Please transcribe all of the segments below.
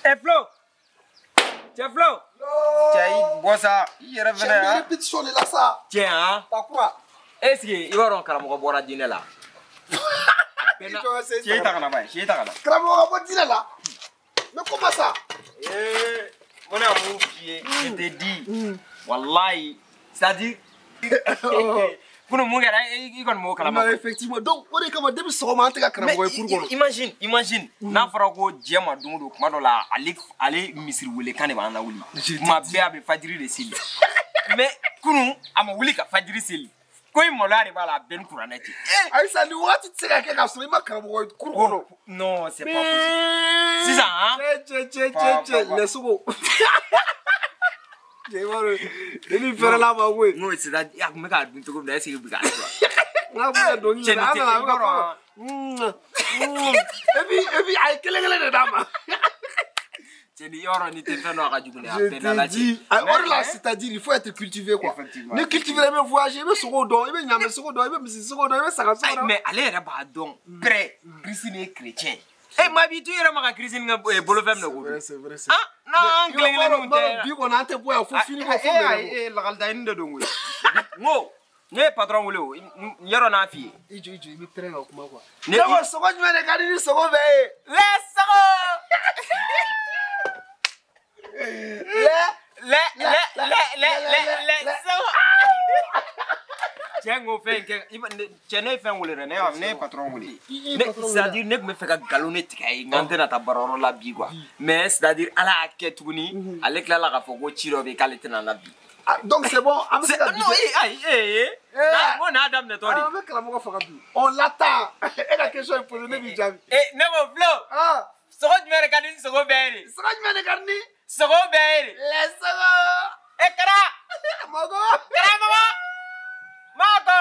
Eh Flo. Cɛ Flo. Cɛ i bɔ sa i yɛrɛ fɛnɛ han. Répétition de la sa. Tiɲɛ han. Takura. Est-ce que i b'a dɔn karamɔgɔ bɔra diinɛ la? Cɛ i ta kana ba ye, cɛ i ta kana. Karamɔgɔ ka bɔ diinɛ la. Mais comment ça? Eh, mun na mun f'i ye, je te dis. Wallahi, c'est-à-dire kunun mun kɛra i kɔni m'o kalama. Non, effectivement. Donc o de kama depuis sɔgɔma an tɛ ka karamɔgɔ ye cours kɔnɔ. Imagine, imagine. N'a fɔra ko diɲɛ ma don o don kuma dɔ la ale misiri welekan de b'an lawuli. Kuma bɛɛ a bɛ fajiri de seli. Mais kunun a ma wuli ka fajiri seli. Ko i maloya de b'a la a bɛɛ ni kuranɛ cɛ. Ayisa nin wagati tɛ se ka kɛ k'a sɔrɔ i ma karamɔgɔ ye cours kɔnɔ. Non, c'est pas possible. Sisan han. Cɛ cɛ cɛ cɛ cɛ lɛsogo. Cɛ i b'a dɔn ne ni fɛrɛla ma koyi. N'o c'est-à-dire a tun bɛ k'a dun cogo min na est-ce que i bɛ k'a dun wa? N'a bɛ ka dɔnkili da an nana a bɛ ka fɔ. Et puis a ye kelen kelen de d'a ma. Cɛ ni yɔrɔ ni tɛ fɛn dɔn a ka jugu dɛ a Je bɛɛ n'Ala te cɛ. dis, o de la c'est-à-dire il faut être cultivé quoi. Ni cultivé i bɛ voyager i bɛ sogo dɔn i bɛ ɲamɛ sogo dɔn i bɛ misi sogo dɔn i bɛ saga sogo dɔn. Mais ale yɛrɛ b'a dɔn prêt Christine ye chrétien. Eh maa b'i to i yɛrɛ ma ka Christine ka bolofɛn minɛ k'o dun. C'est vrai, c'est vrai. Ah non an kelen kelenninw tɛ. Bi kɔni an tɛ bɔ yan fo fini kɔ fo mɛnɛ bɔ. Eh lakalita de don koyi. N ko ne ye patron wele o n yɔrɔ n'a f'i ye. I jɔ i jɔ i bɛ pɛrɛn ka kuma quoi. Ne ko sogo jumɛn de ka di ni sogo bɛɛ ye? Les sogo. Les les sogo. Cɛ n ko fɛn kɛ cɛ ne ye fɛn wele dɛ ne ye patron wele. C'est-à-dire ne tun bɛ fɛ ka nkalon de tigɛ a ye nka n tɛna taa baarayɔrɔ la bi quoi. Mais c'est-à-dire ala y'a kɛ tuguni ale tilala k'a fɔ ko ci dɔ bɛ yen k'ale tɛna na bi. Ah, donc c'est bon an bɛ se ka bi Non ayi ee n ko n'a daminɛtɔ de. An bɛ karamɔgɔ faga bi. On l'attend. E ka question ye posé ne b'i jaabi. Eh ne ko Flo. Sogo jumɛn de ka di ni sogo bɛɛ ye de? Sogo jumɛn de ka di ni? Sogo bɛɛ ye de. Les sogo. Eh Kara. Mɔgɔ. Karamɔgɔ. Mako.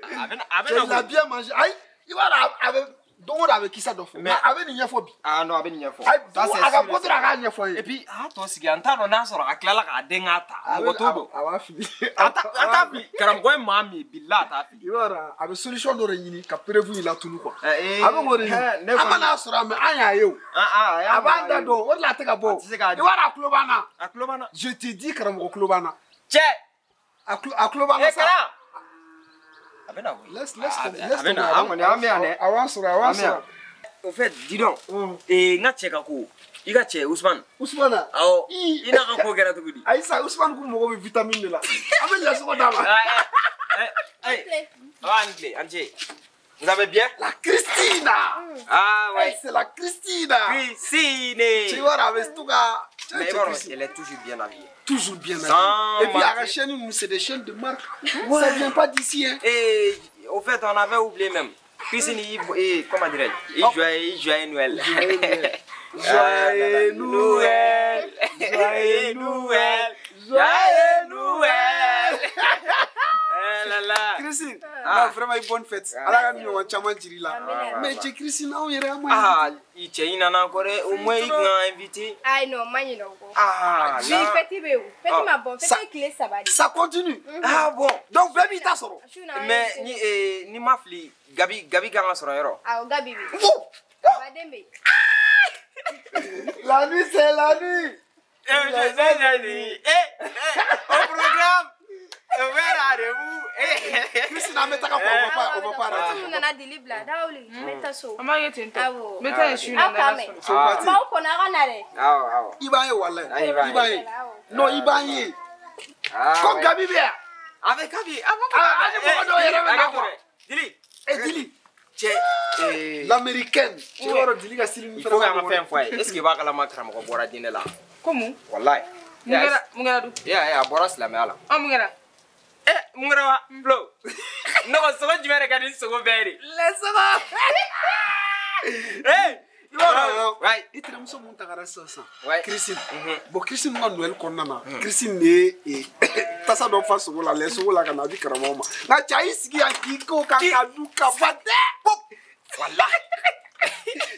A bɛ na. Il a bien mangé. Ayi i b'a dɔn a bɛ don o don a bɛ kisa dɔ fɔ. Mais a bɛ nin ɲɛfɔ bi. Ah non a bɛ nin ɲɛfɔ. Ayi a ka bɔ dɔrɔn a k'a ɲɛfɔ n ye. Et puis a tɔ sigi an t'a dɔn n'a sɔrɔ a tilala k'a den k'a ta. Mɔgɔ t'o dɔn. A b'a fili. A t'a fili. Karamɔgɔ ye maa min ye bilahi a t'a fili. I b'a dɔn a bɛ solution dɔ de ɲini ka preuve in latunu quoi. A bɛ k'o de ɲini. An mana sɔrɔ mais an y'a ye o. A b'an da dɔn o de la a tɛ ka bɔ. I b'a dɔn a tulo b'an na. A tulo b'an na. Je te dis karamɔgɔ tulo b'an na. Cɛ. A tulo b'an na sa. A bɛ na koyi. Laisse tomber. Laisse tomber. A kɔni an bɛ yan dɛ. A b'an sɔrɔ a b'an sɔrɔ. Au fait, dis donc. N ka cɛ ka ko. I ka cɛ Ousmane. Ousmane. Awɔ. I n'a ka ko kɛra cogo di? Ayisa Ousmane k'u mago bɛ vitamine de la. An bɛ lɛsogo d'a ma. Ah, an ce. Vous allez bien? La Christina. Ah ouais. C'est la Christina. Christine. Tu vois, avec tout cas. Mais elle est toujours bien habillée. Toujours bien habillée. Et puis à la chaîne, c'est des chaînes de marque. Ouais. Ça vient pas d'ici. Hein. Et au fait, on avait oublié même. Christine, comment dirais-je? Joyeux Noël. Joyeux Noël. Joyeux Noël. Joyeux Noël. Eh là là. Christine, ah. Non, vraiment une bonne fête. Alors, nous avons un là. Mais tu Christine, on est Ah, il tient encore au moins il m'a invité. Ah non, moi il Ah, là. Fête ma bonne, fête clé ça va. Ça continue. Ah bon. Donc vraiment il t'a sorti. Mais ni ma fille, Gabi Gabi quand on sera. Ah, Gabi. La nuit c'est la nuit. Eh, au programme. Christine, on va pas rater. On a des livres là, Non, il va y. Comme Gabi bien. Avec Gabi. Dili. L'américaine. Tu vois, Dili il faut qu'on fasse un foyer. Est-ce qu'il va à la macramoko bora dîner là? Comment? Wallahi. Mungera Ya, bora silamɛya la. Ah, mungera. Eh, mungera wa? Flo. Ne ko sogo jumɛn de ka di ni sogo bɛɛ ye? Les sogo. Eh! Ouais. I terimuso mun tagara sisan. Christine. Bon, Christine ka Noël kɔnɔna na. Christine de ye tasa dɔ fa sogo la, lɛ sogo la ka na di karamɔgɔ ma. Nka cɛ a y'i sigi yan k'i k'o kan ka dun ka fa tɛ. Wallahi.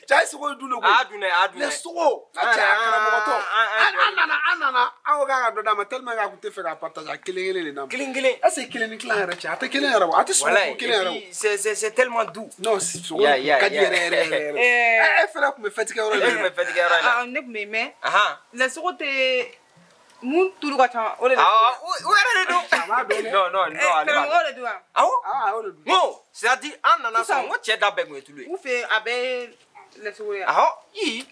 Cɛ a ye sogo in dun de koyi. A dun dɛ, a dun dɛ. Lɛ sogo. Nka cɛ a karamɔgɔtɔ. An nana, an An ko k'a ka dɔ d'a ma tellement k'a kun tɛ fɛ k'a partager a kelen kelen de d'a ma. Kelen kelen. Est-ce que kelen ni tila yɛrɛ cɛ a tɛ kelen yɛrɛ bɔ a tɛ sogo ko kelen yɛrɛ bɔ. C'est tellement doux. Non sogo ka di yɛrɛ yɛrɛ yɛrɛ. E fɛnɛ kun bɛ fête kɛ yɔrɔ in na. E kun bɛ fête kɛ yɔrɔ in na. Ah ne kun bɛ mais. La sogo tɛ mun tulu ka ca o de la. Ah o yɛrɛ de don. A b'a dɔn dɛ. Non non non ale b'a dɔn. O de don wa. Awɔ. Ah o de don. N ko c'est à dire an nana sɔrɔ n ko cɛ da bɛɛ kun ye tulu ye. U fɛ a bɛɛ la sogo ye. Awɔ i.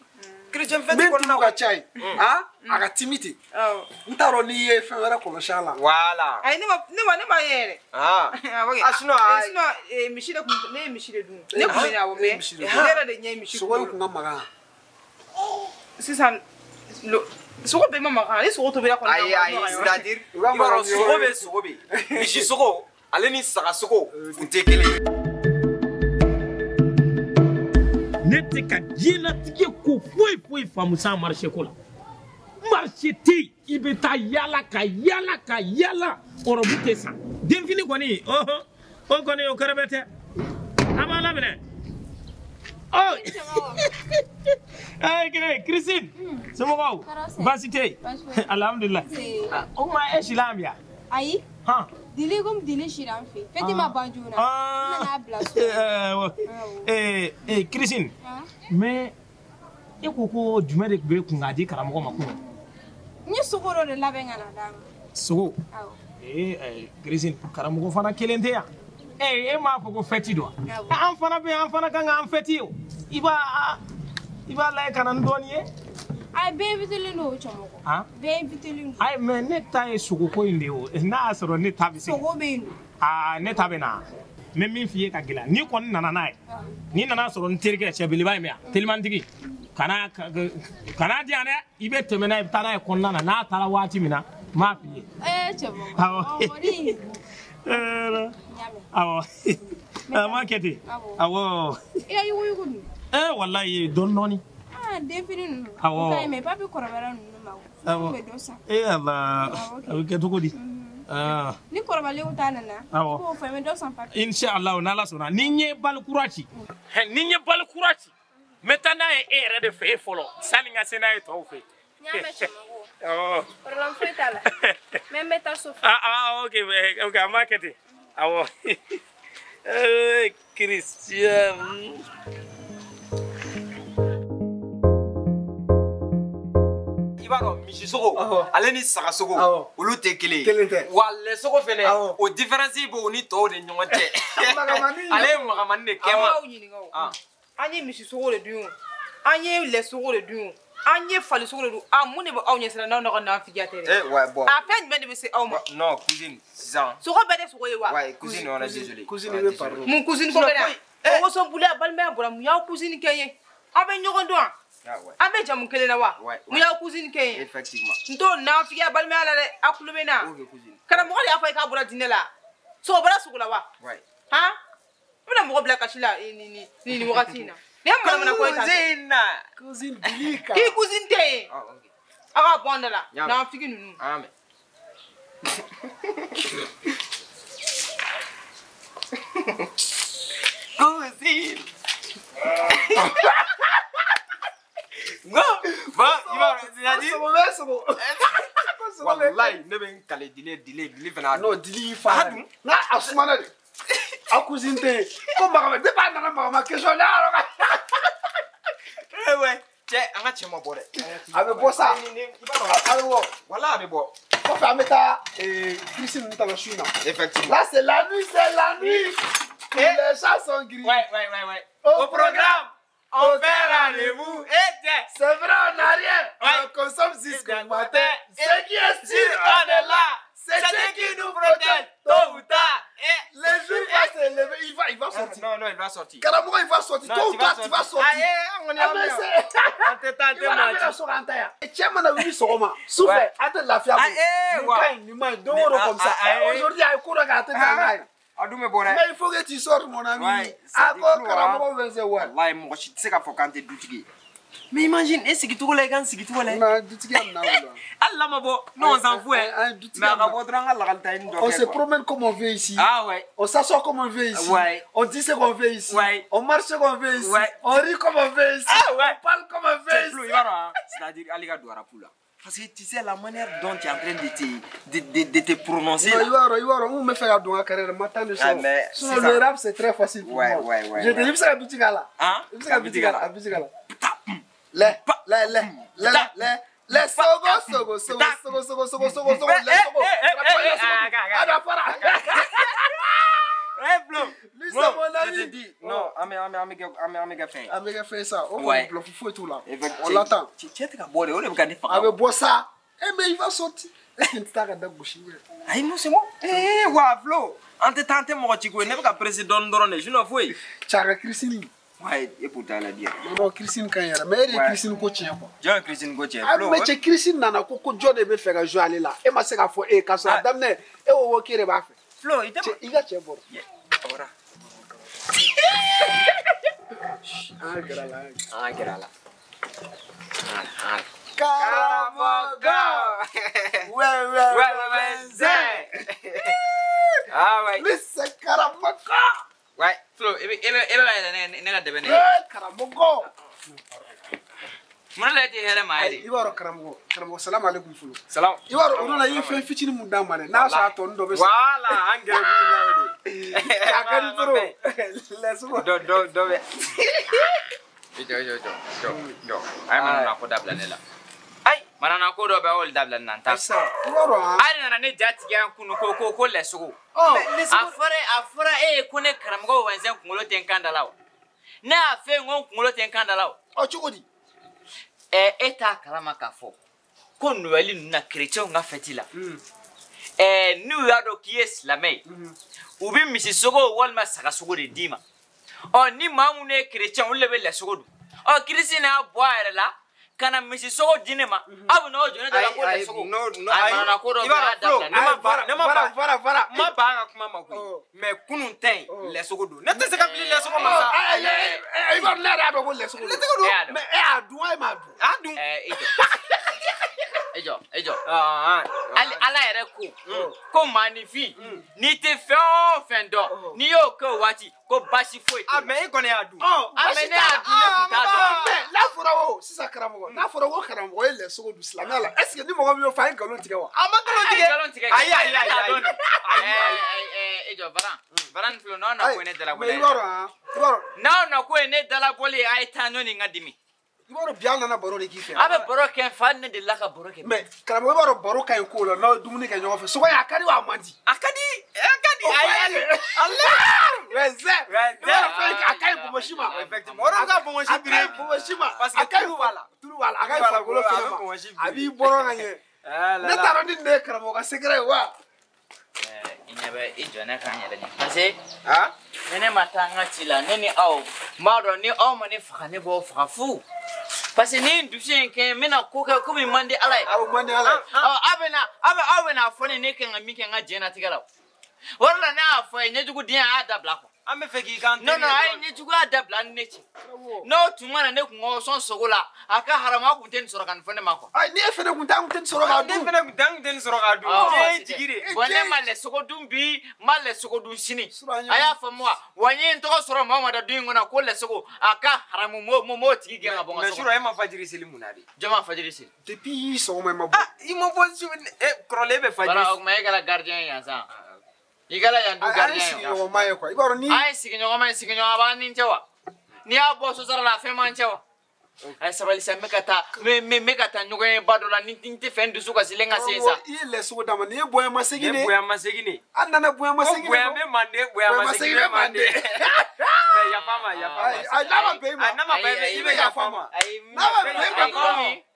Chrétien fête min kɔnɔna tulu ka ca yen a ka timi ten n t'a dɔn n'i ye fɛn wɛrɛ kɔlɔsi a la. Voilà. Ayi ne ma ye yɛrɛ. Ah sinon misi de kun ne ye misi de dun ne kun bɛ na awɔ mais ne yɛrɛ de ɲɛ ye misi. Sogo in kun ka magan. Sisan sogo bɛɛ ma magan ni sogo tobira kɔni. Ayi ayi c'est-à-dire i b'a dɔn sogo bɛ misi sogo ale ni saga sogo u tɛ kelen ye. Ne tɛ ka diɲɛlatigɛ ko foyi foyi faamu sans marché ko la. Marché tɛ yen i bɛ taa yala ka yala ka yala ɔrɔbu tɛ san. Denfini kɔni o kɔni o kɛrɛfɛ tɛ. An b'a laminɛ. Ɔ ee Christine somɔgɔw baasi tɛ yen alhamdulilayi. O tuma e si la yan bi yan. Ayi. Dili komi Dili sira an fɛ fɛti ma ban joona n nana bila so. Christine mais e ko ko jumɛn de bɛ kun k'a di karamɔgɔ ma kunun. N ye sogo dɔ de labɛn ka na d'a ma. Sogo. Awɔ. Christine karamɔgɔ fana kelen tɛ yan. E m'a fɔ ko fɛti don wa. An fana bɛ yan an fana kan k'an fɛti o. I b'a lajɛ ka na ni dɔɔnin ye. Ayi bɛɛ invitelen don o cɛmɔgɔ. Bɛɛ invitelen don. Ayi mais ne ta ye sogoko in de ye o n'a y'a sɔrɔ ne ta bɛ se. Sogo bɛ yen nɔ. Aa ne ta bɛ na n bɛ min f'i ye ka gɛlɛya n'i kɔni nana n'a ye n'i nana sɔrɔ n terikɛ cɛbeleba in bɛ yan telimantigi kana di yan dɛ i bɛ tɛmɛ n'a ye i bɛ taa n'a ye kɔnɔna na n'a taara waati min na n b'a f'i ye. Ee cɛmɔgɔ. Awɔ. Awɔ. A ma kɛ ten. Awɔ. I ka yuguyugu dun. Ee walayi dɔɔni dɔɔni. Denfini ninnu. Awɔ. O ka ɲi mais papi kɔrɔbayara ninnu ma o. Awɔ. N bɛ dɔ san. Ee Ala a bɛ kɛ cogo di. Ni kɔrɔbalenw ta nana. Awɔ. I b'o fɔ n bɛ dɔ san papi. Inshallah n'Ala sɔnna ni n ye bali kura ci. Ni n ye bali kura ci n bɛ taa n'a ye e yɛrɛ de fɛ yen fɔlɔ sani n ka se n'a ye tɔw fɛ yen. N y'a mɛn cɛmɔgɔ. Awɔ. Problème foyi t'a la. Mais n bɛ taa so. Ah ok ok an b'a kɛ ten. Awɔ. Christian. I b'a dɔn misi sogo ale ni saga sogo olu tɛ kelen ye. Kelen tɛ. Wa lɛ sogo fɛnɛ o différence b'o ni tɔw de ɲɔgɔn cɛ. Ale ye magamani de kɛ ma. An b'aw ɲininka o. An ye misi sogo de dun o an ye lɛ sogo de dun o an ye fali sogo de dun a mun de bɛ aw ɲɛsira n'aw n'aw ka nafigiya tɛ dɛ. Ouais bon. A fɛn jumɛn de bɛ se aw ma. Non cousine sisan. Sogo bɛɛ tɛ sogo ye wa. Ouais cousine on est désolé. Cousine i bɛ pardon. Mun cousine ko bɛ na. O woson bulu a balimaya bɔra mun y'aw cousine kɛ n ye. Aw bɛ ɲɔgɔn dɔn wa. An bɛ jamu kelen na wa. Mun y'aw cousine kɛ n ye. Effectivement. N t'o nafigiya balimaya la dɛ aw tulo bɛ n na. Karamɔgɔ de y'a fɔ ye k'a bɔra diinɛ la. Sogo bɔra sogo la wa. Han i bɛna mɔgɔ bila kasi la nin nin wagati in na. Nin ye manamana ko ye tan. Cousine. Cousine Dili kan. K'i cousine tɛ yen. Aw ka bɔ an da la nafigi ninnu. An y'a mɛn. Cousine. Non, bon, i b'a dɔn c'est-à-dire. Sogo bɛ sogo. Walayi ne bɛ n kale Dili fana. Non Dili y'i fa. N'a a sumana de. A cousine tɛ yen ko Magama depuis a nana Magama question ne y'a dɔn. Eh ouais cɛ an ka cɛ ma bɔ dɛ. A bɛ bɔ sa. A bɛ bɔ. Walayi a bɛ bɔ. Kɔfɛ an bɛ taa Christine ninnu ta la su in na. Effectivement. Là c'est la nuit, c'est la nuit. Les chats sont gris. Ouais. Au programme. On fait rendez-vous et c'est vrai, on n'a rien. Ouais. On consomme jusqu'au matin. Ce qui est sûr, on est là. C'est Dieu qui nous protège tôt ou tard. Et le jour va se lever, il va sortir. Non, il va sortir. Karamɔgɔ, il va sortir. Tôt ou tard, tu vas sortir. Ayi, on est en tête. Cɛ mana wuli sɔgɔma, sufɛ a tɛ lafiya koyi. Nin ka ɲi, nin ma ɲi, don o don comme ça. Aujourd'hui, a ye ko dɔ kɛ a tɛ taa n'a ye. A dun bɛ bɔ dɛ. Mais il faut que tu sortes mon ami. A ko karamɔgɔ bɛ se wa. Walayi mɔgɔ si tɛ se k'a fɔ k'an tɛ dutigi ye. Mais imagine e sigicogo la i ka n sigicogo la. Non dutigiya minɛ o la. Hali n'a ma bɔ, nous on s'en fout hein. Mais a ka bɔ dɔrɔn an ka lakalita ɲini dɔ kɛ. On se promène comme on veut ici. Ah ouais. On s'assoit comme on veut ici. Ouais. On dit ce qu'on veut ici. Ouais. On marche ce qu'on veut ici. Ouais. On rit comme on veut ici. Ah ouais. On parle comme on veut ici. Flo, i b'a dɔn c'est-à-dire hali ka don rap la. Parce que tu sais la manière dont tu es en train de te prononcer. Non, il va, on me fait un carrière matin de soir. Sinon le rap c'est très facile pour moi. Ouais. Je te dis ça à là. Hein? À là. Les sogo sogo sogo sogo sogo sogo sogo sogo les sogo. Eh Flo, lui c'est mon ami. Je te dis, non, ame Ame fait ça. On bluff fou et tout là. On l'attend. Tu es ka bɔ de, o de bɛ ka ne faga. A bɛ bɔ sa. Eh mais il va sortir. Est-ce que tu t'as ka da gosi? Ayi non c'est bon. Eh wa Flo, an tɛ taa an tɛ mɔgɔ ci koyi. Ne bɛ ka pressé dɔɔni dɔrɔn de, sinon foyi. Cɛ Christine. Ouais, et pourtant la bien. Non, Christine kan yɛrɛ, mais e de ye Christine ko tiɲɛ quoi. Jɔn ye Christine ko tiɲɛ? Ah mais cɛ Christine nana ko jɔn de bɛ fɛ ka jouer ale la. E ma se k'a fɔ e ye k'a sɔrɔ a daminɛ e ko k'e de b'a fɛ. Flo, i tɛ i ka cɛ bɔra. A bɔra. An gɛrɛ la. An gɛrɛ la. Karamɔgɔ. Ouais ouais ouais zin. Ah ouais. Lui c'est karamɔgɔ. Ouais. Flo, e bɛ ka yɛlɛ ne ka dɛbɛ ne ye. Karamɔgɔ. Mun na e tɛ hɛrɛ maa ye de? I b'a dɔn karamɔgɔ salamu aleykum Flo. Salam. I b'a dɔn o don na i ye fɛn fitinin mun d'an ma dɛ, n'a sɔrɔ a tɔnin dɔ bɛ sɔrɔ. Voilà, an gɛrɛ b'u la o de. A ka di trop. Laisse-moi. Dɔ bɛ. I jɔ. A ye manana ko dabila ne la. Ayi. Manana ko dɔ bɛ a y'olu dabila ne la n t'a fɛ. I b'a dɔn han. Hali nana ne ja tigɛ yan kunun ko lɛsogo. A fɔra e ye ko ne karamɔgɔ Wɛnzɛn kunkolo tɛ n kan da la o. Ne y'a fɛ yen ko n kunkolo tɛ n kan da la o. Ɔ cogo di? E t'a kalama k'a fɔ ko Noël ninnu na chrétiens ka fête la. N'u y'a dɔn k'i ye silamɛ ye, u bɛ misisogo walima sagasogo de d'i ma. Ɔ ni maa minnu ye chrétien olu de bɛ lɛsogo dun. Ɔ Kirisi n'a bɔ a yɛrɛ la ka na misisogo di ne ma, aw bɛ n'aw jɔ ne da la ko lɛsogo. Non, A manana ko dɔ bɛ a dabila ne ma. Ne ma ban a ka kuma ma koyi. Mais kunun ta in lɛsogo don. Ne tɛ se ka fili lɛsogo ma sa. I b'a dɔn ne yɛrɛ y'a dɔn ko lɛsogo don. Lɛsogo don. Mais e y'a dun wa e m'a dun? A dun. I jɔ. Hali Ala yɛrɛ ko maaninfin n'i tɛ fɛn o fɛn dɔn n'i y'o kɛ o waati ko baasi foyi t'o la. Ah mais e kɔni y'a dun. Ah mais ne y'a dun ne tun t'a dɔn. Mais n'a fɔra o sisan karamɔgɔ n'a fɔra ko karamɔgɔ ye lɛsogo dun silamɛya la est ce que ni mɔgɔ min y'o fɔ a ye nkalon tigɛ wa? A ma nkalon tigɛ. Nkalon tigɛ. Ayi. E jɔ Varan Flo n'aw na ko ye ne dalabɔli Mais i b'a dɔn han i b'a dɔn. N'aw na ko ye ne dalabɔli ye a ye taa ɲɔni n ka dimi. I b'a dɔn bi an nana baro de k'i fɛ. A bɛ baro kɛ n fa ne delila ka baro kɛ. Mais karamɔgɔ i b'a dɔn baro ka ɲi ko la n'aw ye dumuni kɛ ɲɔgɔn fɛ sogo in a ka di wa a man di? A ka di. Ayi. Allah. Wɛzɛ. I b'a dɔn fɛn a ka ɲi bonbonsi ma. Effectivement. O de ka bonbonsi A ka ɲi bonbonsi ma. Parce que a ka ɲi tulu b'a la. Tulu b'a la. A ka ɲi farikolo fɛnɛ ma. A b'i bɔrɔ ka ɲɛ. Ne t'a dɔn ni nin de ye karamɔgɔ ka secret ye wa? I ɲɛ bɛ i jɔ ne kan yɛrɛ ɲɛ parce que ni ne ma taa n ka ci la ne ni aw n b'a dɔn ni aw ma ne faga ne b'aw faga fu. Parce que ni n dusu in kɛ n bɛna ko kɛ komi man di Ala ye. Aw man di Ala ye. Aw bɛna fɔ ne ne kan ka min kɛ n ka diɲɛlatigɛ la o. O de la ne y'a fɔ a ye ɲɛjugudenya a y'a dabila quoi. An bɛ fɛ k'i k'an teri ye. Non a ye ɲɛjuguya dabila ni ne cɛ. N'o tun ma na ne kun k'aw sɔn sogo la a ka haramu a kun tɛ nin sɔrɔ ka nin fɔ ne ma quoi. Ayi ni e fɛnɛ kun tɛ an kun tɛ nin sɔrɔ k'a dun. Ne fɛnɛ kun tɛ an kun tɛ nin sɔrɔ k'a dun. Diɲɛ ye jigi de. Bon ne ma lɛsogo dun bi n ma lɛsogo dun sini. A y'a faamu wa? Wa n ye n tɔgɔ sɔrɔ maa o maa da du in kɔnɔ ko lɛsogo a ka haramu m'o tigi gɛn ka bɔ n ka so kɔnɔ. Mais surɔ e ma fajiri seli mun na de? Jɔn ma fajiri seli? Depuis sɔgɔma i ma bɔ. Ah i ma bɔ su kɔrɔlen e bɛ fajiri. Voilà o tuma e kɛra gardien ye yan sisan. I kɛra yan du gardien ye. An ye sigiɲɔgɔnma ye quoi. I b'a dɔn ni. An ye sigiɲɔgɔnma ye sigiɲɔgɔn b'an ni cɛ wa? N'i y'a bɔ so sara la a fɛn m'an cɛ wa? A ye sabali sa n bɛ ka taa n bɛ ka taa ɲɔgɔn ye ba dɔ la ni n tɛ fɛ n dusu kasilen ka se sa. I ye lɛsogo d'a ma nin ye bonyamasegin de ye. Nin ye bonyamasegin de ye. An nana bonyamasegin de don. Ko bonya bɛ manden bonyamasegin bɛ manden. Mais yafa ma. Ayi n'a ma bɛn i ma. N'a ma bɛn i ma i bɛ yafa ma. N'a ma bɛn i ma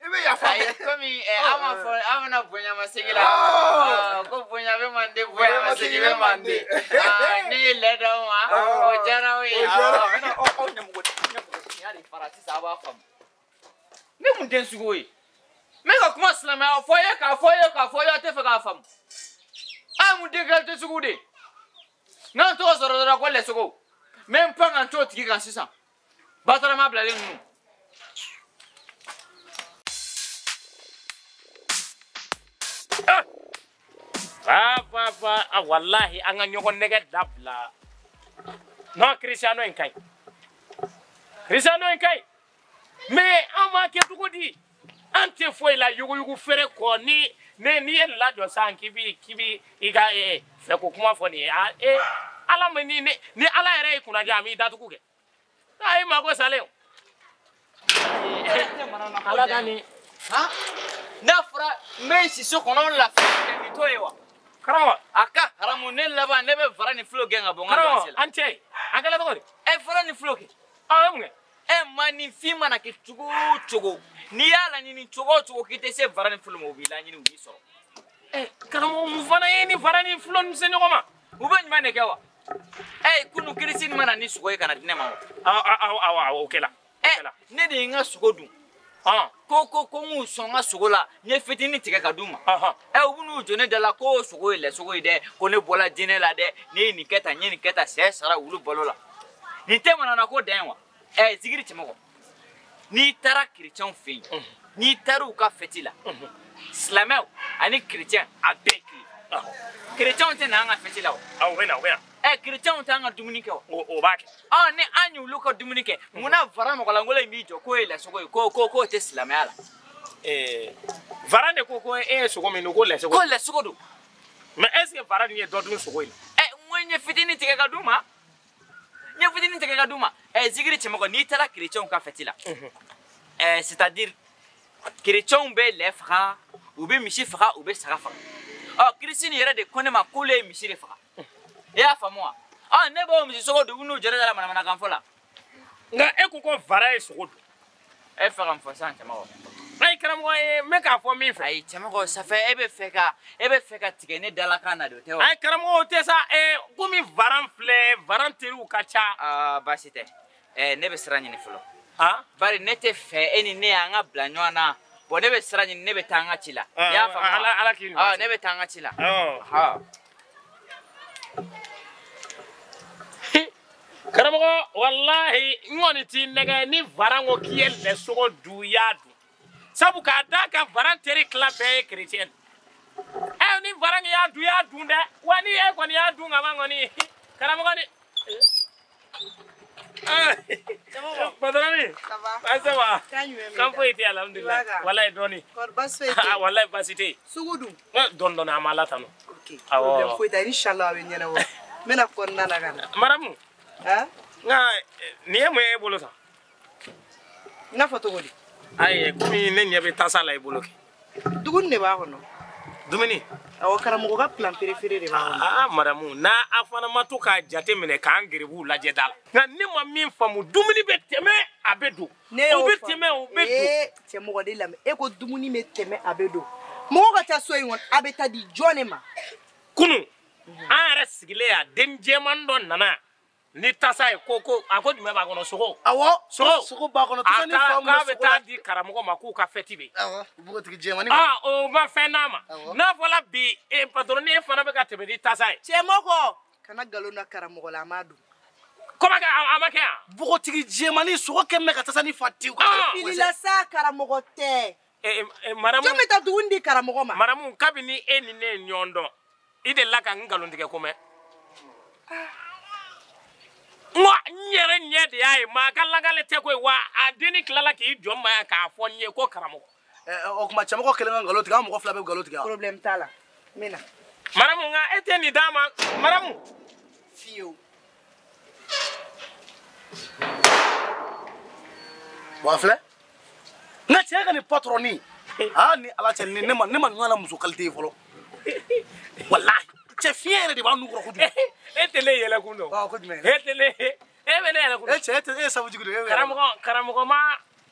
i bɛ yafa ma. Ayi komi an ma fɔ an bɛna bonyamasegin la. Ko bonya bɛ manden bonyamasegin bɛ manden. Ne ye lɛ d'aw ma o diyara aw ye. Aw ɲɛmɔgɔ de fara sisan aw b'a faamu. Ne kun tɛ n sugu ye. N bɛ ka kuma silamɛya fɔ ye k'a fɔ ye k'a fɔ ye a tɛ fɛ k'a faamu. A ye mun den kɛ sugu de ye. N'an tɔgɔ sɔrɔ dɔrɔn ko lɛsogo. N bɛ n pan ka n t'o tigi kan sisan. Batarama bilalen ninnu. Va wallahi an ka ɲɔgɔn nɛgɛ dabila. Non Cristiano in ka ɲi. Cristiano in ka ɲi. Mais an b'a kɛ cogo di? An tɛ foyi la yuguyugu feere kɔ ni ne n'i ye lajɔ sisan k'i b'i i ka fɛko kuma fɔ nin ye ala ma ni ni ala yɛrɛ y'i kunna diya a m'i datugu kɛ a ye mako salen o. Ala ka nin. N'a fɔra n bɛ siso kɔnɔ lafiya kɛ nin t'o ye wa. Karamɔgɔ. A ka haramu ne laban ne bɛ fara ni fulo gɛn ka bɔ n ka danse la. Karamɔgɔ an cɛ a kɛla cogo di. Fara ni fulo kɛ. Ɔ ye mun kɛ. Maaninfin mana kɛ cogo o cogo n'i y'a laɲini cogo o cogo k'i tɛ se fara ni fulo ma u b'i laɲini u b'i sɔrɔ. Karamɔgɔ mun fana ye ni fara ni fulo ni se ɲɔgɔn ma. U bɛ ɲuman de kɛ wa. Kunu kirisi mana ni sogo ye ka na di ne ma wa. Awɔ o kɛla. Ne de ye n ka sogo dun. Ko n k'u sɔn n ka sogo la n ye fitinin tigɛ ka d'u ma. U bɛ n'u jɔ ne da la ko sogo ye lɛsogo ye dɛ ko ne bɔla diinɛ la dɛ ne ye nin kɛ tan n ye nin kɛ tan sɛ sara wulu balo la. Nin tɛ manana ko dan ye wa. Zigiri cɛmɔgɔ n'i taara kerecɛnw fɛ yen n'i taara u ka fɛti la silamɛw ani kerecɛn a bɛɛ ye kelen. Kerecɛnw tɛ na an ka fɛti la wa. U bɛ na u bɛ na. Kerecɛnw t'an ka dumuni kɛ wa. O b'a kɛ. Ni an y'olu ka dumuni kɛ munna fara mɔgɔlankolon in b'i jɔ k'o ye lɛsogo ye ko k'o tɛ silamɛya la. Fara de ko e ye sogo min dun ko lɛsogo. Ko lɛsogo don. Mais est ce que fara nin ye dɔ dun sogo in na. N ko n ye fitinin tigɛ ka d'u ma. N ye fitinin tigɛ ka d'u ma. Zigiri cɛmɔgɔ n'i taara kerecɛnw ka fɛti la. C'est à dire kerecɛnw bɛ lɛ faga u bɛ misi faga u bɛ saga faga. Kirisini yɛrɛ de ko ne ma k'olu ye misi de faga. I y'a faamu wa. Ne b'o misi sogo dun u n'u jɔ ne da la manamanakan fɔ la. Nka e ko fara ye sogo dun. E fɛ ka n fɔ sisan cɛmɔgɔ. Ayi karamɔgɔ ye n bɛ k'a fɔ min fɛ. Ayi cɛmɔgɔ safɛ e bɛ fɛ ka tigɛ ne dalakan na de o tɛ wa. Ayi karamɔgɔ o tɛ sa komi varan filɛ varan teriw ka ca. Baasi tɛ ne bɛ sira ɲini fɔlɔ. Bari ne tɛ fɛ e ni ne y'an ka bila ɲɔgɔn na. Bon ne bɛ sira ɲini ne bɛ taa n ka ci la. I y'a faamu wa. Ala k'i ɲuman. Ne bɛ taa n ka ci la. Karamɔgɔ walahi n kɔni t'i nɛgɛ ni varan ko k'i ye lɛsogo dun i y'a dun. Sabu k'a d'a kan varan teri tila bɛɛ ye kerecɛn. Ni varan y'a dun i y'a dun dɛ wa ni e kɔni y'a dun ka ban kɔni karamɔgɔ ni. Patron ça va? Ça va? Kan foyi tɛ alhamdulilayi. Walayi dɔɔni. Baasi foyi tɛ. Walayi baasi tɛ yen. Sugu dun? Dɔɔni dɔɔni an b'a la tanu. Ok problème foyi tɛ inshallah a bɛ ɲɛnabɔ. N bɛna kɔnɔna na ka na. Maramu. Nka nin ye mun ye e bolo tan? I n'a fɔ cogo di? Ayi komi ne ɲɛ bɛ tasa la i bolo kɛ. Dumuni de b'a kɔnɔ. Dumuni? Awɔ karamɔgɔ ka plan préféré de b'a kɔnɔ. Maramu n'a a fana ma to k'a jate minɛ k'an geribuw lajɛ da la. Nka ne ma min faamu dumuni bɛ tɛmɛ a bɛ don. Ne y'o faamu. O bɛ tɛmɛ o bɛ don. Cɛmɔgɔ de lamɛn e ko dumuni bɛ tɛmɛ a bɛ don. Mɔgɔ ka ca so in kɔnɔ a bɛ taa di jɔn de ma? Kunun an yɛrɛ sigilen yan den jɛman dɔ nana yan. Ni tasa ye ko a ko jumɛn b'a kɔnɔ sogo. Awɔ sogo b'a kɔnɔ tasa ni fa mun bɛ sogo la. A k'a bɛ taa di karamɔgɔ ma k'u ka fɛti bɛ yen. Awɔ npogotigi jɛmanni. O ma fɛn d'a ma. N'a fɔla bi patron e fana bɛ ka tɛmɛ ni tasa ye. Cɛmɔgɔ kana nkalon da karamɔgɔ la a m'a dun. Kɔma kɛ a ma kɛ yan. Npogotigi jɛmanni sogo kɛlen bɛ ka tasa ni fa tewu. Filila sa karamɔgɔ tɛ. Maramu. Jɔn bɛ taa dumuni di karamɔgɔ ma? Maramu kabini e ni ne ye ɲɔgɔn dɔn i delila ka n nkalon tigɛ ko mɛn. N ko n yɛrɛ ɲɛ de y'a ye maa ka lakale tɛ koyi wa a denni tilala k'i jɔ n ma yan k'a fɔ n ye ko karamɔgɔ. O tuma cɛmɔgɔ kelen ka nkalon tigɛ an mɔgɔ fila bɛ nkalon tigɛ. Problème t'a la n bɛ na. Maramu nka e tɛ nin d'a ma Maramu. Fiyewu. Bon a filɛ n ka cɛ ka nin patɔrɔni ni Ala cɛ ni ne ma ɲɔgɔn na muso qualité ye fɔlɔ walahi. Cɛ fiɲɛ yɛrɛ de b'a nu kɔrɔ kojugu. E tɛ ne yɛlɛ kun dɔn. Ko jumɛn? E tɛ ne e bɛ ne yɛlɛ kun dɔn. E cɛ e ye sabu jugu de ye.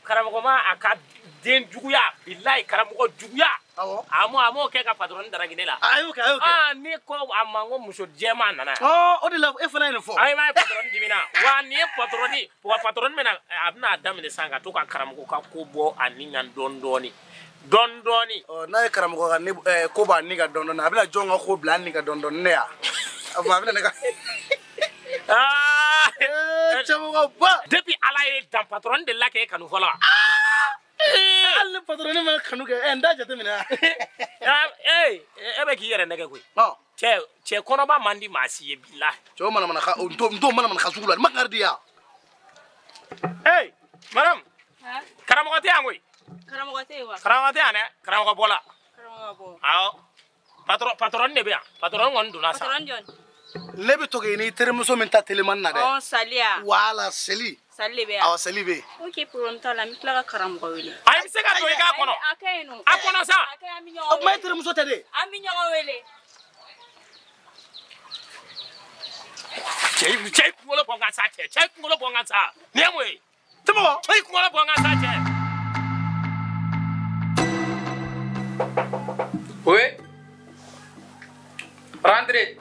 Karamɔgɔ ma a ka den juguya bilayi karamɔgɔ juguya. Awɔ. A m'o kɛ ka patɔrɔni daraki ne la. A y'o kɛ a y'o kɛ. Ne ko a ma n ko muso jɛman nana yan. O de la e fana ye nin fɔ. Ayi m'a ye patɔrɔni dimina wa nin ye patɔrɔni wa patɔrɔni bɛna a bɛna a daminɛ sisan ka to ka karamɔgɔ ka ko bɔ a ni kan dɔɔni dɔɔni. Dɔɔni dɔɔni. N'a ye karamɔgɔ ka ne ko b'a ni ka dɔɔni dɔɔni a bɛna jɔn ka ko bila a ni ka dɔɔni dɔɔni ne ya. A bɛna ne ka. Cɛmɔgɔ ba. Depuis Ala ye dan patɔrɔni delila k'e kanu fɔlɔ wa. Hali ni patɔrɔni ma kanu kɛ n t'a jateminɛ. E bɛ k'i yɛrɛ nɛgɛ koyi. Cɛ kɔnɔba man di maa si ye bilahi. Cɛ o manamana n t'o manamana sugu la nin ma kangari di yan. Madame. Karamɔgɔ tɛ yan koyi. Karamɔgɔ tɛ yen wa? Karamɔgɔ tɛ yan dɛ, karamɔgɔ bɔla. Karamɔgɔ bɔ. Awɔ. Patron de bɛ yan. Patron kɔni donna sa. Patron jɔn? Ne bɛ to k'i ni terimuso min ta telimani na dɛ. Ɔ Sali ya. Wala Seli. Sali de bɛ yan. Awɔ Seli bɛ yen. Ok, problème t'a la, n bɛ tila ka karamɔgɔ wele. A i bɛ se ka don i k'a kɔnɔ. A ka ɲi nɔ. A kɔnɔ sa. A ka ɲi, an bɛ ɲɔgɔn O kuma wele. e terimuso tɛ de. An bɛ ɲɔgɔn wele. Cɛ i kunkolo bɔ n kan sa cɛ. Cɛ i kunkolo bɔ n kan sa. Nin ye mun ye? Tɛmɔgɔ. Cɛ i kunkolo bɔ n kan sa cɛ. Oui. Rentrez.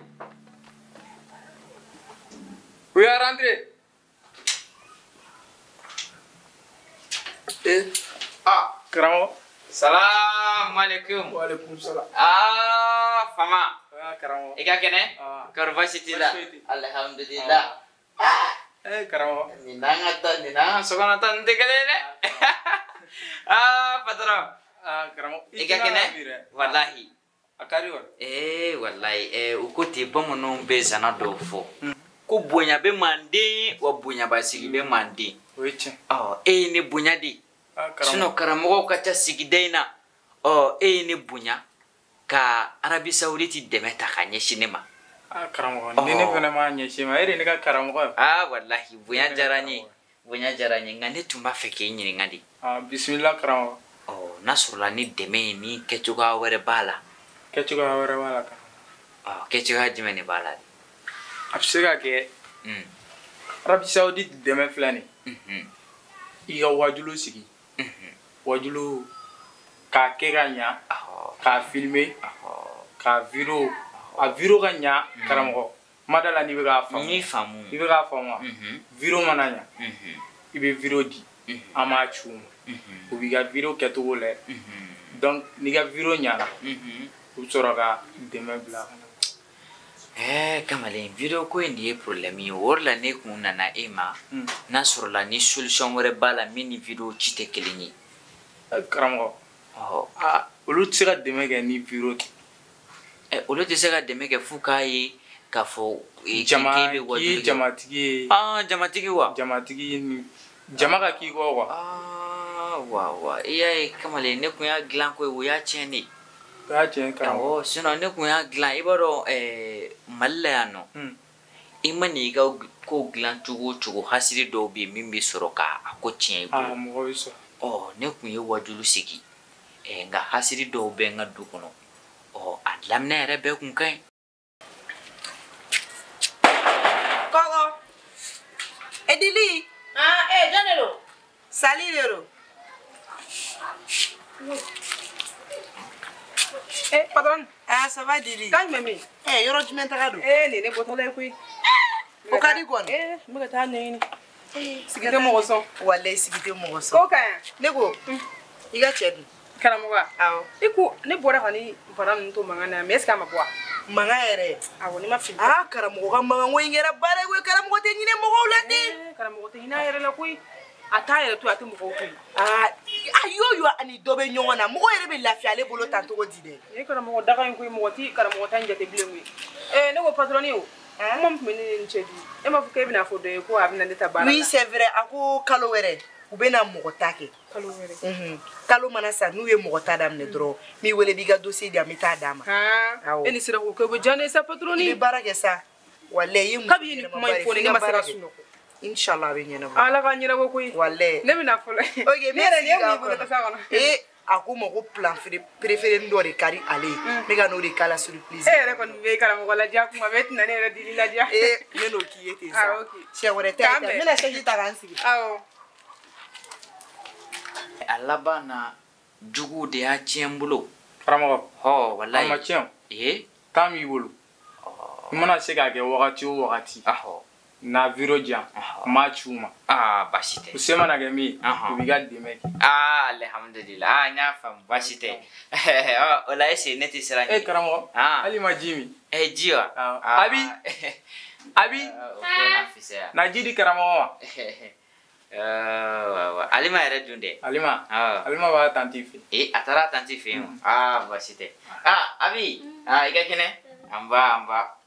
Oui, rentrez. Eh. Ah, karamɔgɔ. Salam alaikum. Wa alaikum salam. Ah, fama. Ah, karamɔgɔ. I ka kɛnɛ? Ah. Kɔri baasi t'i la? Baasi foyi tɛ. Alhamdulillah. Eh, karamɔgɔ. Nin n'an ka ta nin n'an ka sokɔnɔ ta ninnu tɛ kelen ye dɛ. Ah, patron. Ah, karamɔgɔ. I ka kɛnɛ? Walahi. A ka di wa? Eh, walahi. Eh, u ko ten bamananw bɛ zana dɔw fɔ. Ko bonya bɛ manden wa bonyabasigi bɛ manden. O ye tiɲɛ. Ɔ, e ye ne bonya de. Ah, karamɔgɔ. Sinon karamɔgɔw ka ca sigida in na. Ɔ, e ye ne bonya ka Arabie Saoudite dɛmɛ ta ka ɲɛsin ne ma. Ah, karamɔgɔ. Ni ne fana m'a ɲɛsin ma, e de ye ne ka karamɔgɔ ye. Ah, walahi, bonya diyara n ye. Bonya diyara n ye, nka ne tun b'a fɛ k'e ɲininka de. Ah, bisimila karamɔgɔ. Ɔ, n'a sɔrɔla ni dɛmɛ in ni kɛcogoya wɛrɛ b'a la. Kɛcogoya wɛrɛ b'a la karamɔgɔ. Ɔ, kɛcogoya jumɛn de b'a la de? A bɛ se ka kɛ. Arabie Saoudite dɛmɛ filɛ nin ye. I ka wajulu sigi. Wajulu k'a kɛ ka ɲa. K'a filmer. K'a vidéo. A vidéo ka ɲa karamɔgɔ. Ma da la n'i bɛ k'a faamu. N y'i faamu. I bɛ k'a faamu wa? Vidéo mana ɲa. I bɛ vidéo di. An b'a ci u ma. U b'i ka vidéo kɛcogo lajɛ. Donc n'i ka vidéo ɲana. U bɛ sɔrɔ ka dɛmɛ bila ka na. Eh, kamalen, vidéo ko in de ye problème ye. O de la ne kun nana e ma. N'a sɔrɔla ni solution wɛrɛ b'a la min ni vidéo ci tɛ kelen ye. Karamɔgɔ. Ɔhɔ. Aa, olu tɛ se ka dɛmɛ kɛ ni vidéo tɛ. Ɛ, olu tɛ se ka dɛmɛ kɛ f'u k'a ye k'a fɔ Jama k'e bɛ k'i ye wajuli kɛ. jamatigi ye. Ah, jamatigi wa? Jamatigi ni jama ka k'i kɔ quoi. Ah, wa wa i y'a ye kamalen, ne kun y'a dilan ko ye, o y'a tiɲɛ de. O y'a tiɲɛ karamɔgɔ. Awɔ, sinon ne kun y'a dilan, i b'a dɔn Mali la yan nɔ. I ma n'i ka ko dilan cogo o cogo, hasiri dɔw bɛ yen min bɛ sɔrɔ k'a ko tiɲɛ i bolo. Ah, mɔgɔ bɛ sɔrɔ. Ɔ, ne kun ye wajulu sigi. Nka hasiri dɔw bɛ n ka du kɔnɔ. Ɔ, a daminɛ yɛrɛ bɛɛ kun ka ɲi. Kɔkɔ. Edili. Ah, eh, jɔn de don? Sali de don. Eh, patron. Ah, ça va Dili? Kan jumɛn bɛ yen? Eh, yɔrɔ jumɛn taga don? Eh, nin ye ne bɔtɔla ye koyi. O ka di kɔni? Eh, n bɛ ka taa ɲɛɲini. Sigi tɛ mɔgɔ sɔn. Walayi sigi tɛ mɔgɔ sɔn. Ko ka ɲi. Ne ko, i ka cɛ dun? Karamɔgɔ. Awɔ. I ko ne bɔra ka ni bara ninnu to mankan na yan, mais est ce que a ma bɔ wa? Mankan yɛrɛ. Awɔ, ni ma fili. Ah, karamɔgɔ ka mankan ko in kɛra baara ye koyi, karamɔgɔ tɛ ɲinɛ mɔgɔw la ten. Eh, karamɔgɔ tɛ hinɛ a yɛrɛ la koyi. A t'a yɛrɛ to yen, a tɛ mɔgɔw to yen. Ah, a y'o y'o ani dɔ bɛ ɲɔgɔn na, mɔgɔ yɛrɛ bɛ lafiya ale bolo tan cogo di dɛ? Nin ye karamɔgɔ daga in koyi, mɔgɔ ti karamɔgɔ ta in jate bilen koyi. Eh, ne ko patronne o. Kuma min tun bɛ ne ni cɛ di, e m'a fɔ k'e bɛna fɔ dɔ ye ko a bɛna ne ta baara la. Oui, c'est vrai, a ko kalo wɛrɛ u bɛna mɔgɔ ta kɛ. Kalo wɛrɛ. Kalo mana sa n'u ye mɔgɔ ta daminɛ dɔrɔn, n b'i wele b'i ka dossier di yan, n bɛ taa d'a ma. Han, e ni sera k'o kɛ, o bɛ diya ne ye sa patronne. I bɛ baara kɛ sa. Walayi i ye muso Kabi ye nin kuma in fɔ ne, ne ma se ka sunɔgɔ. Inshallah a bɛ ɲɛnabɔ. Ala ka ɲɛnabɔ koyi. Walayi. Ne bɛna fɔlɔ. Ok, ne yɛrɛ nin ye mun y'i bolo tasa kɔnɔ? Ee, a ko ma ko plan préféré dɔ de ka di ale ye. N bɛ ka n'o de k'a la surprise. E yɛrɛ kɔni bɛ karamɔgɔ ladiya kuma bɛɛ, e tɛna ne yɛrɛ dili ladiya. Ee, ne n'o k'i ye ten sa. Ah, ok. Siɲɛ wɛrɛ tɛ K'an n bɛn. bɛna chaise ta k'an sigi. Awɔ. A laban na juguw de y'a tiɲɛ n bolo. Karamɔgɔ. Hɔ, walayi. A ma tiɲɛ o. Ee? Temps b'i bolo. I mana se k'a kɛ wagati o wagati. Ahɔ. Na vidéo di yan, n b'a ci u ma. Aa, baasi tɛ. U se mana kɛ min ye, u b'i ka dɛmɛ kɛ. Aa, alihamudulila. Aa, n y'a faamu, baasi tɛ. Ɔ, o la est ce que ne tɛ siran ɲɛ? E karamɔgɔ, hali ma ji min. Eh, ji wa? Abi, Abi. O ko na fisaya. Na ji di karamɔgɔ ma. Wa wa. Alima yɛrɛ dun dɛ. Alima. Awɔ. Alima b'a tanti fɛ. Ee, a taara tanti fɛ yen wa? Aa, baasi tɛ. Aa, Abi. Aa, i ka kɛnɛ? An ba, an ba.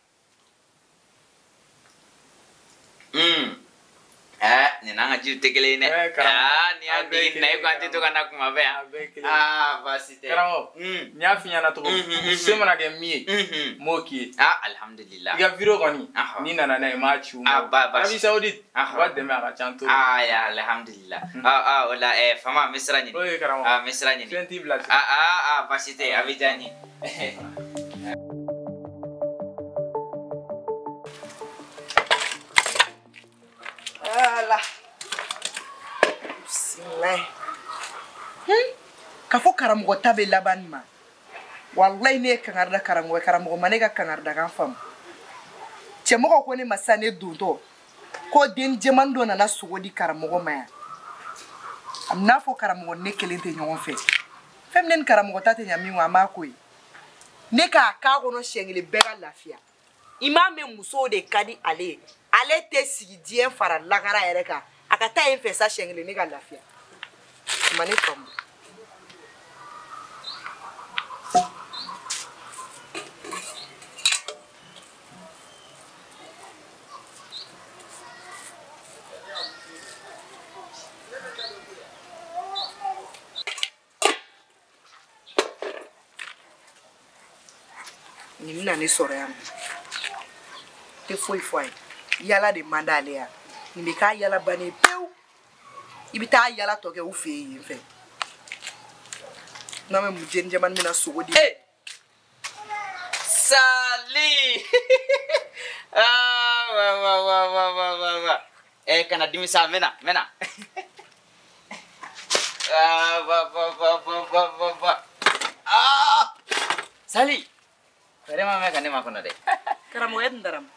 Nin n'an ka jiw tɛ kelen ye dɛ. Aa, n'i y'a dege nin na, e ko an tɛ to ka na kuma bɛɛ yan. Aa, baasi tɛ. Karamɔgɔ, n y'a f'i ɲɛna cogo min, se mana kɛ min ye, n b'o k'i ye. Aa, alihamudulila. I ka vidéo kɔni, n'i nana n'a ye, n b'a ci u ma. Aa, ba baasi. Arabie Saoudite, u ka dɛmɛ a ka ca trop. Aa, ya, alihamudulila. Aa, o la, faama, n bɛ sira ɲini. O ye karamɔgɔ. Aa, n bɛ sira ɲini. Fɛn t'i bila. Aa, aa, aa, baasi tɛ, a bɛ diya n ye. Voilà. Bisimilahi. K'a fɔ karamɔgɔ ta bɛ laban nin ma. Walayi, ne ye kangari da karamɔgɔ ye, karamɔgɔ ma ne ka kangari dakan faamu. Cɛmɔgɔ ko ne ma sisan, ne dontɔ, ko den jɛman dɔ nana sogo di karamɔgɔ ma yan. A bɛ n'a fɔ karamɔgɔ ne kelen tɛ ɲɔgɔn fɛ. Fɛn min ne ni karamɔgɔ ta tɛ ɲa min kɔ, an b'a ko ye. Ne k'a k'a kɔnɔ siɲɛ kelen, bɛɛ ka lafiya. I m'a mɛn, musow de ka di ale ye. Ale tɛ sigi diɲɛ fara lagara yɛrɛ kan. A ka taa yen fɛ sa siɲɛ kelen, ne ka lafiya. A ma ne faamu. Nin bɛna ne sɔrɔ yan nɔ. N tɛ foyi fɔ a ye. Yala de man d'ale ye. Nin bɛ k'a yala bannen pewu. I bɛ taa yala tɔ kɛ u fɛ yen fɛ. N'a mɛ mun jeni jɛmani bɛna sogo di. Sali! Ah, wa wa wa wa wa wa wa. Kana dimi sa, n bɛ na, n bɛ na. Ah, wa wa wa wa wa wa wa. Ah! Sali! Vraiment mɛ ka ne makɔnɔ dɛ. Karamɔgɔ, e tun taara min?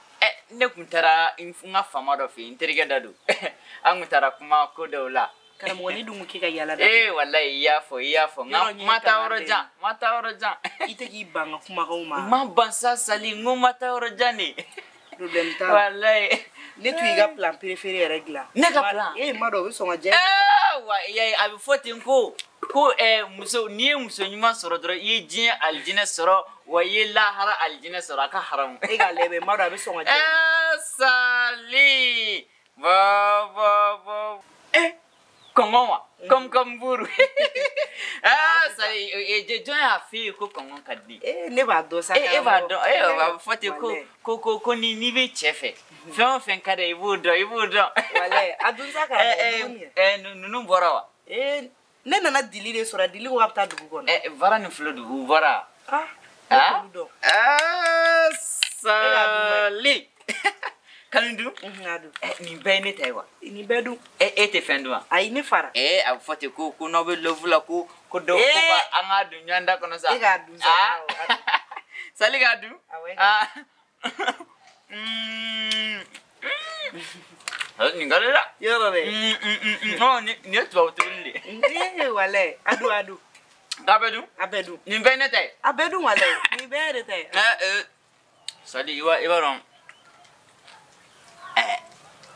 Ne kun taara n ka faama dɔ fɛ yen, n terikɛ da don. An kun taara kuma ko dɔw la. Karamɔgɔ, ne dun ko k'e ka yala da. Walayi, i y'a fɔ, i y'a fɔ. Nka ma taa yɔrɔ jan, ma taa yɔrɔ jan. I tɛ k'i ban n ka kumakanw ma. N ma ban sa, Sali, n ko ma taa yɔrɔ jan de. Problème t'a la. Walayi. Ne tun y'i ka plan préféré yɛrɛ dilan. Ne ka plan? N ma dɔn o bɛ sɔn ka diya. Wa i y'a ye, a bɛ fɔ ten ko muso, n'i ye muso ɲuman sɔrɔ dɔrɔn, i ye diɲɛ alijinɛ sɔrɔ, wa i ye lahara alijinɛ sɔrɔ, a ka haramu. E k'a lajɛ, n ma dɔn a bɛ sɔn ka diya. Sali! Ba ba ba. Kɔngɔ wa? Comme buru. Sali, jɔn y'a f'i ye ko kɔngɔ ka di? Ne b'a dɔn sa. E b'a dɔn. A bɛ fɔ ten ko ni n'i bɛ cɛ fɛ, fɛn o fɛn ka di i b'o dɔn, i b'o dɔn. Walayi, a dun sa karamɔgɔ. Ninnu bɔra wa? Ne nana Dili de sɔrɔ, Dili ko k'a bɛ taa dugu kɔnɔ. Vara ni Filo dugu bɔra. Ne t'olu dɔn. Sali! Ka nin dun? A dun. Nin bɛɛ ye ne ta ye wa? Nin bɛɛ dun. E tɛ fɛn dun wa? Ayi, ne fara. A bɛ fɔ ten ko n'aw bɛ love la, ko dɔw ko ka an k'a dun ɲɔgɔn da kɔnɔ sa. E k'a dun sa. Sali k'a dun? Awɔ. Nin ka di dɛ. Yɔrɔ dɛ. Nin ye tubabu tobili de ye. Walayi, a dun, a dun. K'a bɛɛ dun? A bɛɛ dun. Nin bɛɛ ye ne ta ye? A bɛɛ dun walayi, nin bɛɛ ye ne ta ye. Sali, i b'a dɔn,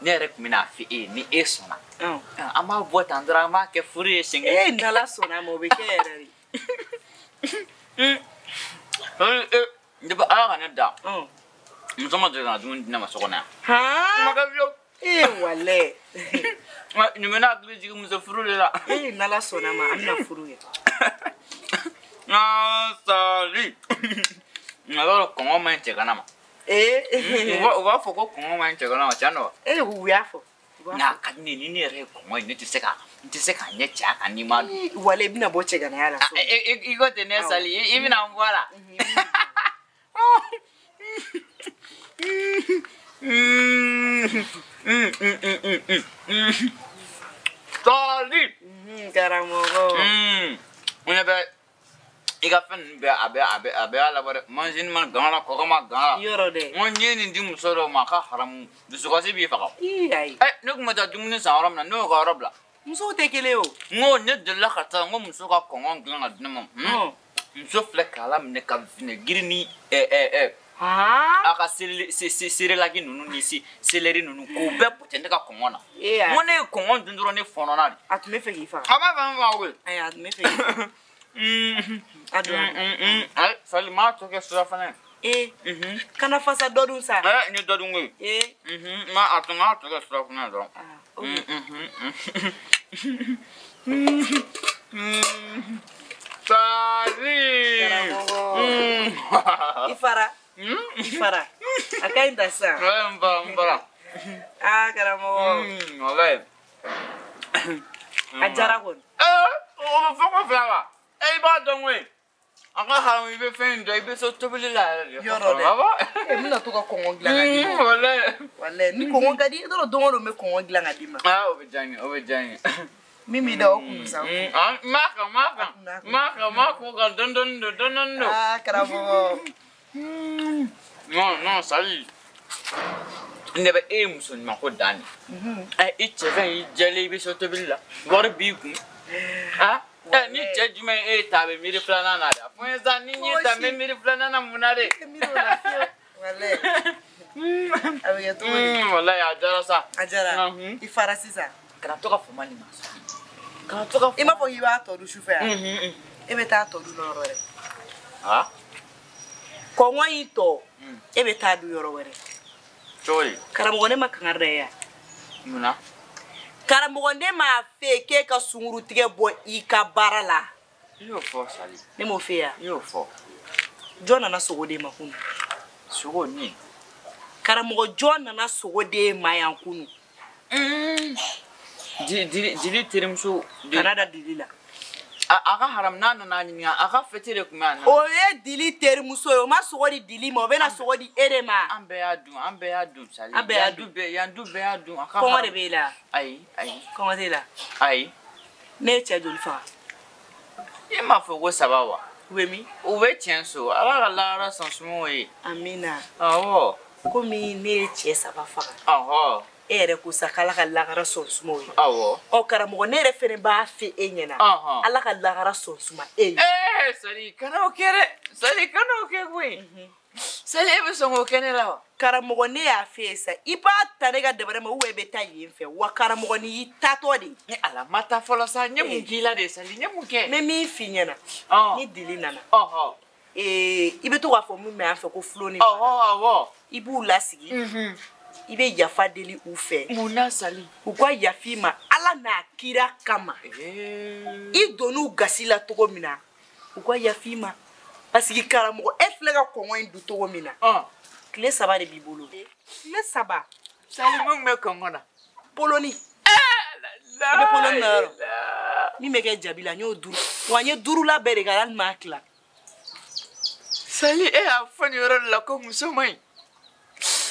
ne yɛrɛ tun bɛna fɔ e ye, ni e sɔnna, an b'a bɔ tan dɔrɔn, an b'a kɛ furu ye siɲɛ kelen. N'Ala sɔnna a ma, o bɛ kɛ yɛrɛ de. Depuis Ala ka ne da, muso ma deli ka na dumuni di ne ma so kɔnɔ yan. Han? Ma kɛ fiyewu. Walayi. Nin bɛ ne hakili jigin muso furu de la. N'Ala sɔnna a ma, an bɛna furu kɛ. Sali. Nka i b'a dɔn, kɔngɔ man ɲi cɛgana ma. U b'a fɔ ko kɔngɔ man ɲi cɛgana ma, tiɲɛ don wa? U y'a fɔ. Nka a ka di ne ye, ni ne yɛrɛ ye kɔngɔ ye, ne tɛ se ka ɲɛ cɛ a kan n'i m'a dun. Walayi, i bɛna bɔ cɛganaya la. I ko ten ne, Sali, i bɛna n bɔ a la. Sali! Karamɔgɔ. N ɲɛ bɛ i ka fɛn ninnu bɛɛ, a bɛɛ y'a labɔ dɛ. Mansin ma gan la, kɔgɔ ma gan la. Yɔrɔ dɛ. N ko n ye nin di muso dɔw ma, a ka haramu, dusukasi b'i faga. Ayi. Ne tun bɛ taa dumuni san yɔrɔ min na, ne y'o ka yɔrɔ bila. Musow tɛ kelen ye o. N ko ne delila ka taa, n ko muso ka kɔngɔ dilan ka di ne ma. Muso filɛ k'a laminɛ ka vinaigre ni a ka serelaki ninnu ni seleri ninnu k'o bɛɛ pɔtɛ ne ka kɔngɔ na. N ko ne ye kɔngɔ dun dɔrɔn, ne fɔnɔna de. A tun bɛ fɛ k'i faga. A b'a fɛ n faga koyi. Ayi, a tun bɛ fɛ k'i faga. A dun, a dun. Ayi, Sali, m'a tɔ kɛ surafana ye. Ee kana fasa dɔ dun sa. N ye dɔ dun koyi. Ee. N ma a tun k'a tɔ kɛ surafunɛ dɔrɔn. Sali. Karamɔgɔ. I fara. I fara. A ka ɲi ta sisan. N fara n fara. Aa karamɔgɔ. Walayi. A diyara kɔni. O bɛ fɔ ko fila wa? I b'a dɔn koyi. A ka haramu i bɛ fɛn in dɔn i bɛ se tobili la yɛrɛ de. Yɔrɔ dɛ. N bɛna to ka kɔngɔ dilan ka d'i ma. Walayi. Walayi ni kɔngɔ ka di i dɔrɔn don o don n bɛ kɔngɔ dilan ka d'i ma. Aa o bɛ diya n ye o bɛ diya n ye. Min b'i da o kun sa. N m'a kan n m'a kan n m'a kan n m'a kun kan dɔɔni dɔɔni don dɔɔni dɔɔni don. Aa karamɔgɔ. Non non Sali. Ne bɛ e ye muso ɲuman ko dan de. I cɛ fɛn y'i jɛlen i bɛ se tobili la wari b'i kun. Ni cɛ jumɛn e ta a bɛ miiri filanan na dɛ. Fo n ye sa ni n ye ta n bɛ miiri filanan na mun na de. Walayi. A bɛ kɛ cogo di. Walayi a diyara sa. A diyara. I fara sisan. Kana to ka fama nin ma. Kana to ka. I m'a fɔ k'i b'a tɔ dun sufɛ yan. E bɛ taa tɔ dun yɔrɔ wɛrɛ. Kɔngɔ y'i tɔ e bɛ taa dun yɔrɔ wɛrɛ. Cogo di. Karamɔgɔ ne ma kangari da ye yan. Mun na. Karamɔgɔ ne m'a f'e ye k'e ka sunguru tigɛ bɔ i ka baara la. I y'o fɔ Sali. Ne m'o f'e ye yan. I y'o fɔ. Jɔn nana sogo d'e ma kunun. Sogo ni. Karamɔgɔ jɔn nana sogo d'e ma yan kunun. Dili terimuso. Kana da Dili la. A ka haram n'a nana ɲininka a ka fête de tun bɛ yan. O ye Dili terimuso ye o ma sogo di Dili ma o bɛna sogo di e de ma. An bɛɛ y'a dun an bɛɛ y'a dun Sali. An bɛɛ y'a dun yan du bɛɛ y'a dun. A ka kɔngɔ de b'e la. Ayi ayi. Kɔngɔ t'e la. Ayi. Ne ye cɛ joli faga. E m'a fɔ ko 3 wa. U bɛ min. U bɛ tiɲɛ so Ala ka lahara sɔn sumaw ye. Amina. Awɔ. Komi ne ye cɛ 3 faga. Ɔhɔ. E yɛrɛ ko sa k'Ala ka lahara sɔn sumaw ye. Awɔ. Ɔ karamɔgɔ ne yɛrɛ fɛnɛ b'a fɛ e ɲɛna. Ala ka lahara sɔn suma e ye. Sali kana o kɛ dɛ. Sali kana o kɛ koyi. Sali e bɛ sɔn k'o kɛ ne la wa. Karamɔgɔ ne y'a fɛ ye sa i b'a ta ne ka dabara ma ou bien i bɛ taa yen fɛ wa karamɔgɔ ni y'i taatɔ de. Ne Ala ma taa fɔlɔ sa n ye mun k'i la de Sali n ye mun kɛ. N bɛ min f'i ɲɛna. Ni Dili nana. I bɛ to k'a fɔ mun bɛ an fɛ ko fulo ni. Awɔ. I b'u lasigi. I bɛ yafa deli u fɛ. Mun na Sali. U ka yafa i ma Ala n'a kira kama. I donn'u gasi la cogo min na u ka yafa i ma parce que karamɔgɔ e filɛ ka kɔngɔ in dun cogo min na. Tile 3 de b'i bolo. Tile 3. Sali mun bɛ kɔngɔ na. Poloni. I bɛ poloni na yɔrɔ. Min bɛ kɛ jabi la n y'o duru wa n ye 5 la bɛɛ de kɛ hali m'a tila. Sali e y'a fɔ nin yɔrɔ de la ko muso man ɲi.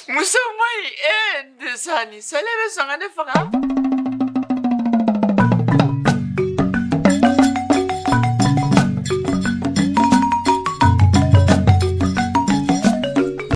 Muso man ɲi e de Sali Sali bɛ sɔn ka ne faga.